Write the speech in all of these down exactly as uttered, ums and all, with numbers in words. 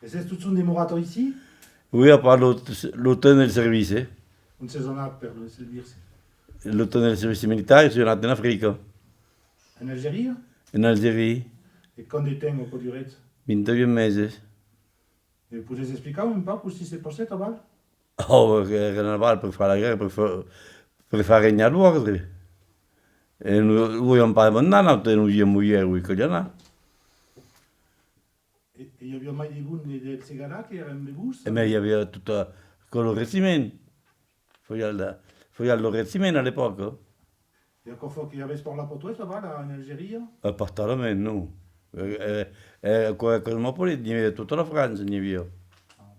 E sètz totjorn demorat aicí? Oui, a part lo, lo temps del servici. Ont sètz anat per lo servici? Lo temps del servici militar, soi anat en Africa. En Algeria? En Algeria. E quant de temps aquò duret? Vint-e-uèch meses. E podètz explicar un pauc cossí se passèt aval? Oh, que èrem aval per far la guèrra, per far, per far regnar l'òrdre. E non voliam pas abandonar, nautres, nos disiam, molhèr, oui, caliá anar. E, e i aviá mai de monde del Segalar que èran amb vos? E mai i aviá tot, eh, aquò, lo regiment. Fasiá la, fasiá lo regiment a l'epòca. E aquò fa que avètz parlat patoès aval en Algeria? Eh, pas talament, non. Eh, eh, eh, aquò, aquò es mai polit, n'i aviá tota la França, n'i aviá. Ah.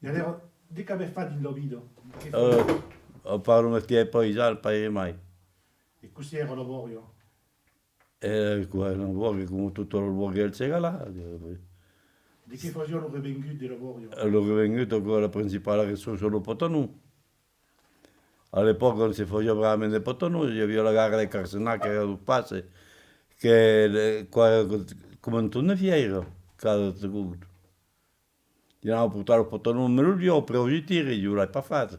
E alèra, de qu'avètz fach dins la vida? De qué fasiá? Eh, a part lo mestièr paisan, pas res mai. E cossí èra la bòria? E aquò es una bòria coma totas las bòrias del Segalar. De qué fasiá lo revengut de la bòria? E lo revengut, aquò, la principala ressorsa, lo patanon. A l'epòca, ont se fasiá bravament de patanon, i aviá la gara de Carcenac, qu'èra a dos passes, que, eh, aquò èra coma un torn de fièira, cada segon. I anava portar lo patanon amb lo lieu, per ausir tiri, ieu l'ai pas fach.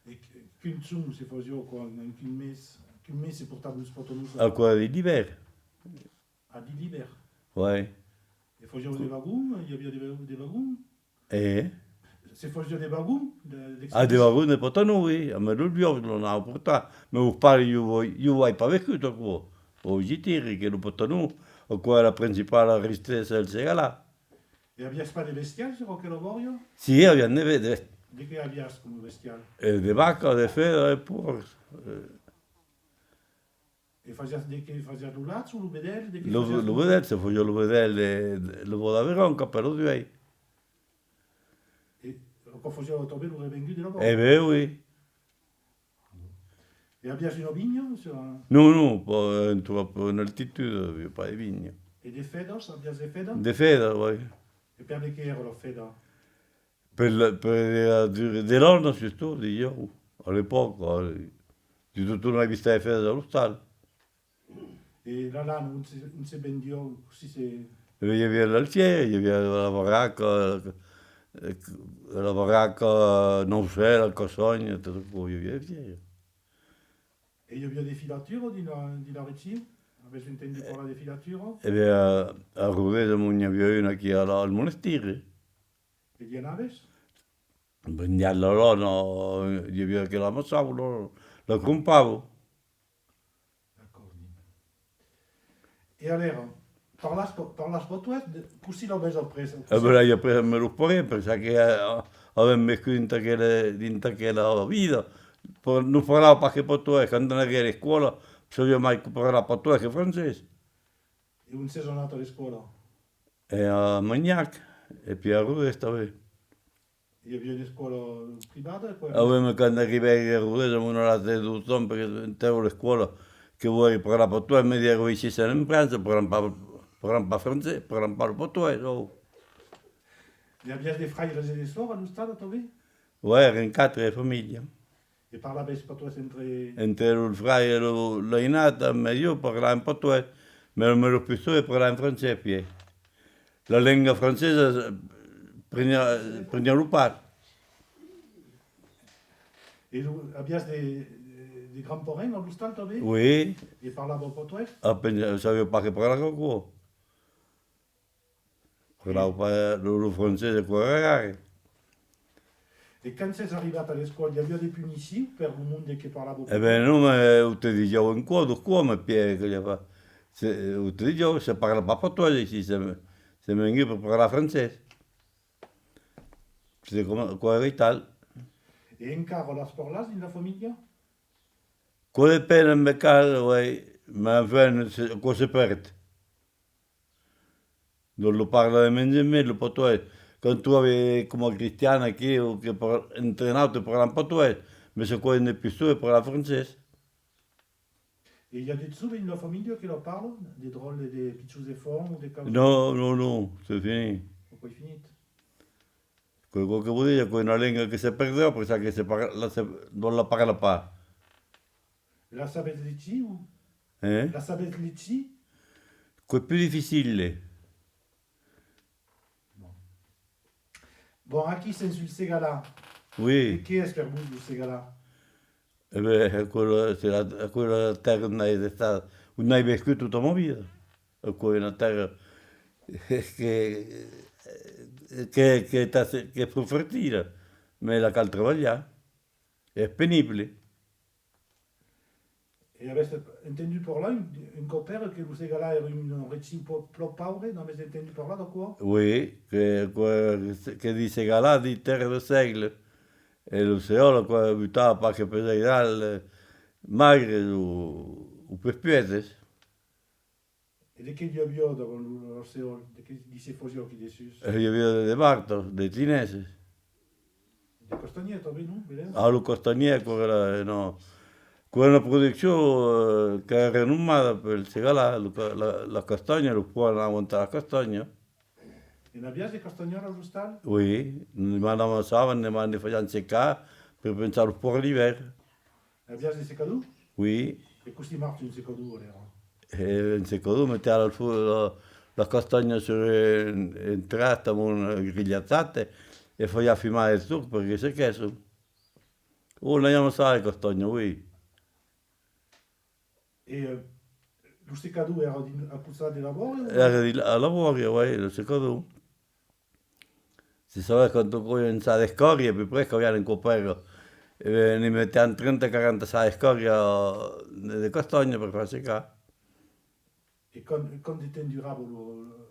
E qu-, quin jorn se fasiá aquò, en, en quin mes, quin mes se portavan los patanons? Aquò èra dins l'ivèrn. Ah, dins l'ivèrn? Ouais. E fasián de vagons? I aviá de va-, de vagons? E? Se fasiá de vagons, de, ah, de vagons de patanon, oui, amb lo lieu, lo anava portar. Mè los pares, ieu, ieu ai pas vescut aquò. Ausir tiri, que lo patanon, aquò èra la principala ristresa del Segalar. E aviatz pas de bestial sus aquela bòria? Si, aviam de, de... De qué aviatz coma bestial? E de vacas, de fedas, de pòrcs. E fasiatz de qué? Fasiatz lo lach o lo vedèl? De qué fasiatz? Lo, lo vedèl, se fasiá lo vedèl, de, de, lo bòrd d'Avairon, cap a los uèis. E aquò fasiá tanben lo revengut de la bòria? E ben, oui. E aviatz una vinha sus la... Non, non, pas en tròp en altitud, aviá pas de vinha. E de fedas, aviatz de fedas? De fedas, oui. E per de qué èra la feda? Per la, per la, de, de lana, sustot, disián, a l'epòca, eh. Sustot, tornava vistar de fedas a l'ostal. E la lana, ont se, ont se vendiá, cossí se... E ben, i aviá l'Altièr, i aviá la Barraca, eh, la Barraca, Naucèla, Cassonha, tot aquò, i aviá l'Altièr. E i aviá de filatura dins la, dins la region? Avètz entendut parlar de filatura? E ben, a, a Rodés, amont, n'i aviá una aquí a la, al monastiri. E i anavètz? Vendián la lana, i aviá que l'amassavan, la, la crompavan. D'acòrdi. E alèra, parlatz pa-, parlatz patoès, de, cossí l'avètz aprés? E ben, l'ai aprés amb los parents, per çò que, eh, avèm vescut dins aquela, dins aquela vida. Nos parlavan pas que patoès, quand anèri a l'escòla, sabiá mai parlar patoès que francés. E ont sètz anat a l'escòla? E a Manhac, e pièi a Rodés tanben. I aviá una escòla privada, aquò? Ah oui, mè quand arribèri a Rodés, amb una lasa de dotze ans, perque entèra l'escòla, que volèri parlar patoès, me diguèron: «Aicí sèm en França, parlam pas, parlam pas francés, parlam pas lo patoès, oh.» E aviatz de fraires e de sòrres a l'ostal tanben? Ouais, èrem quatre de familha. E parlàvetz patoès entre... Entre lo fraire e lo, l'ainat, amb ieu parlàvem patoès, mè, mè los pichons parlavan francés, pièi. La lenga francesa, eh, preniá, preniá lo pas. E lo, aviatz de, de, de grands-parents a l'ostal tanben? Oui. E parlavan patoès? Ah, pen-, sabián pas que parlar qu'aquò. Parlavan pas lo, lo francés, aquò èra rar. E quand sètz arribat a l'escòla, i aviá de punicions per lo monde que parlava patoès? E ben non, mè, o te disián un còp, dos còps, mè pièi, que i a pas. Se, o te disián, se parla pas patoès aicí, sèm, sèm venguts per parlar francés. C'est comme, aquò èra aital. E encara las parlatz dins la familha? Aquò depend, amb cal, ouais, mè enfin, se, aquò se pèrd. Donc, lo parla de mens en mens, lo patoès. Quand tròbi coma Cristian aquí, o que par-, entre nautres parlam patoès, mès se quò es de pichons e parla francés. E i a de joves dins la familha que la parlan? De dròlles, de pichons enfants o de causas? Non, non, non, c'est fini. Aquò es finit. Aquò, aquò que vòl dire, aquò es una lenga que se perdrà, per çò que se parla, se, non la parla pas. La sabètz legir o? Eh? La sabètz legir? Aquò es pus dificile. Bon, aquí sèm sul Segalar. Oui. E qué es per vos lo Segalar? E ben, aquela, c'est la, aquela tèrra ont ai estat, ont ai vescut tota ma vida. Aquò es una tèrra que, que, que, que, que es fòrt fertila, mès la cal trabalhar. Es penible. E avètz entendut parlar un, un còp èra que lo Segalar èra un regim pro-, pro paure, n'avètz entendut parlar d'aquò? Oui, que, que, que ditz Segalar ditz terra de sègle. E lo seòl, aquò, butava pas que pels airals, eh, magres o, o pels puètes. E de qué i aviá davant lo, lo seòl? De qué, de qué se fasiá aquí dessús? E i aviá de, de bartas, de tinèses. De castanhièr tanben, non? Belèu? Ah, lo castanhièr, aquò èra, eh, non. Aquò èra una produccion, eh, qu'èra renomada pel Segalar, lo ca-, la, la castanha, lo pòrc anava montar la castanha. E n'aviás de castanhòlas a l'ostal? Oui, ne m'amassavan, ne, ne fasián secar per pensar los pòrcs l'ivèrn. Aviás de secador? Oui. E cossí marcha un secador, alèra? E un secador, metiá la fo-, la, la castanha sus un, un trast amb un grilhassat e, e fasiá fumar de suc per que sequèsson. Oh, n'ai amassat de castanha, oui. E, eh, lo secador èra dins, a costat de la bòria o? Èra dins, a la bòria, oui, lo secador. Se sabètz quant que caliá un sac d'escòria, a peu près, qu'avián en copèra. E ben, ne metián trenta, quaranta sacs d'escòria de, de castanha per far secar. E quant, quant de temps durava lo,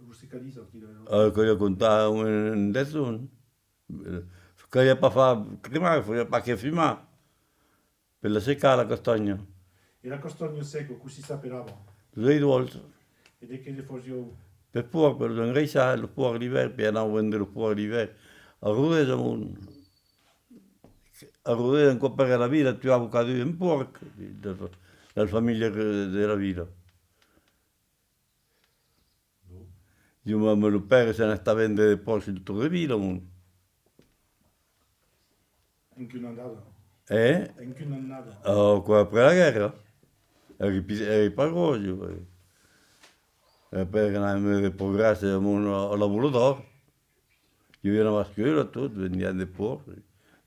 lo secadís aquí, lo? Eh, caliá comptar un, un dètz jorns. Eh, caliá pas far cremar, faliá pas que fumar. Per la secar, la castanha. E la castanha seca, cossí s'apelava? Los aidols. E de qué ne fasiáu? Per pòrc, per los engraissar, los pòrcs l'ivèrn, per anar vendre los pòrcs l'ivèrn a Rodés amont. A Rodés, un còp per la vila, tuava cadun un pòrc, de, de la familha de la vila. Ieu, ma, ma lo père se n'està vendre de pòrcs sul torn de vila, mon. Enquina annada. Eh? Enquina annada. Oh, quoi, après la guerra. Èri pi-, èri pas gròs, ieu, eh. E après, quand même, de pòrcs grasses, mon, a la Bola d'Òr. I aviá una bascula, tot, vendián de pòrcs,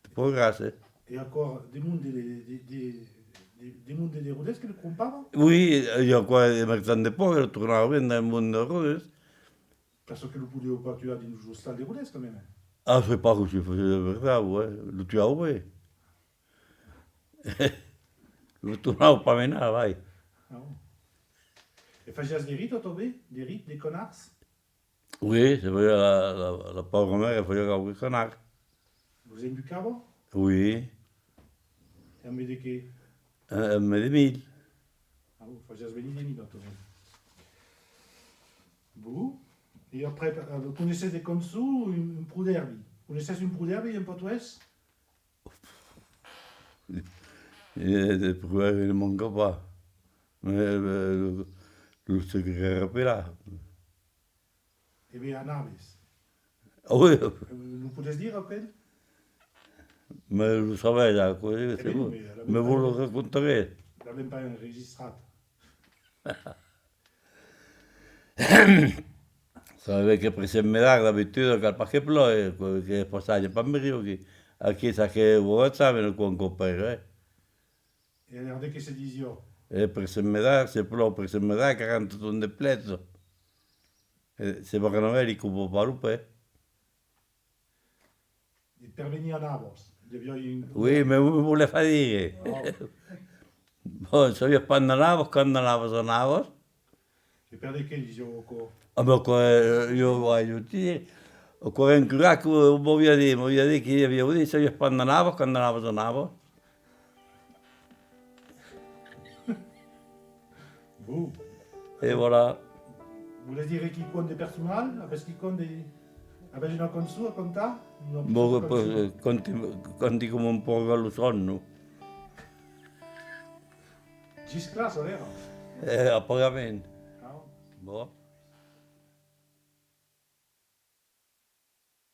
de pòrcs grasses. E aquò, de monde de, de, de, de, de monde de Rodés que lo crompava? Oui, i a quoi, de merchands de pòrcs, lo tornava vendre al monde de Rodés. Parce que lo podián pas tuar dins los ostals de Rodés, quand même. Ah, sai pas cossí fasián, de vertat, eh, lo tuavan ben. Lo tornavan pas menar, vai. Ah bon. E fasiás de rit, tanben? De rit, de canards? Oui, se fasiá la, la, la paura mèra fasiá quauque canard. Vos embucava? Oui. E ambe de qué? Eh, ambe de milh. Ah bon, fasiás venir de milh, tanben. Bon. E après, eh, coneissètz de cançons, un, un prodèrbi? Coneissètz un prodèrbi en patoès? Eh, de prodèrbi ne manca pas. Mès, eh, lo, lo se rapèla. E ben, anavas. Ah oui. Eh, lo podètz dire, aquel? Mès lo sabètz, aquò, eh, me vos lo racontaré. L'avèm pas enregistrat. Sabètz que per Sent Medard, d'abituda, cal pas que plòi, que, que passatge pas meriu aquí. Aquí, çaque vos saben, quan copèra, eh. E alèra de qué se disiá? E per Sent Medard, se plòu per Sent Medard, quaranta tons de plèja. E se Barnabèl i copa pas lo pè. E per venir anavas, i aviá un... Oui, mès me volètz far dire. Oh. Bon, sabiás pas ont anavas, quand anavas, anavas. E per de qué disiáu aquò? Ah, ben, aquò, eh, ieu, vai, ieu te dire, aquò, un curat que m'aviá dit, m'aviá dit que i aviá un, sabiás pas ont anavas, quand anavas, anavas. Bon. E voilà. Volètz dire quicòm de personal? Avètz quicòm de, avètz una cançon a cantar? Una petita cançon? Bon, eh, canti, canti coma un pòrc a lo sòn, non? Gisclàs, alèra? Eh, apagament. Ah. Bon.